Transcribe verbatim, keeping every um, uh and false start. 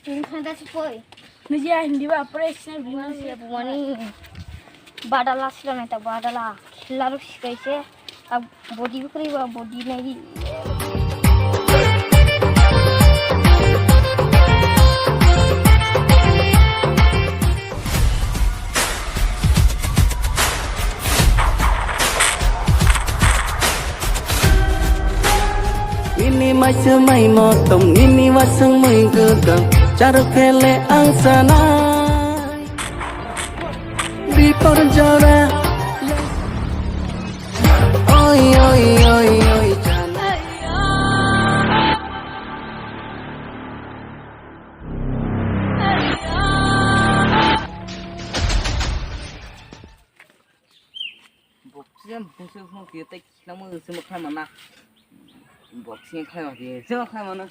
Nini khanda si poi. Niji a hindi ba, pura extra bimani. Bumani. Badala sila nai ta badala. Khela ruk sikai se. Ab body bukri ba body nai. Nini mai se mai motom, nini wasung mui gudam, charuk hele ang sanai. Bipor jora. Oi, oi, oi, oi, jana. Boxing, boxing, boxing, tei nang mo simo khai mana. Boxing khai ma, simo khai mana.